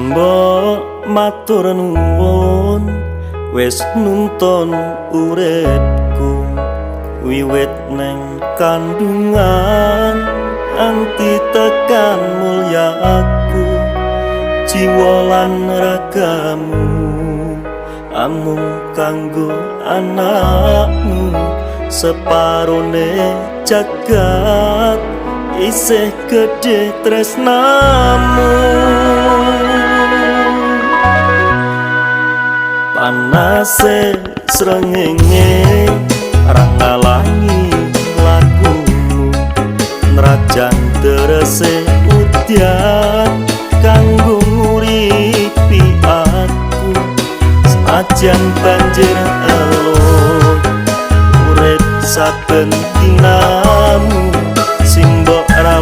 Simbok, matur nuwun wis nuntun uripku wiwit neng kandungan anti tekan mulyaku. Jiwa lan ragamu amung kanggo anakmu, separone jagat isih gedhe tresnamu. Panase srengenge ra ngalangi lakumu, nrajan terese udan kanggo nguripi aku. Senajan banjir elok urip saben dinamu, sing mbok ra.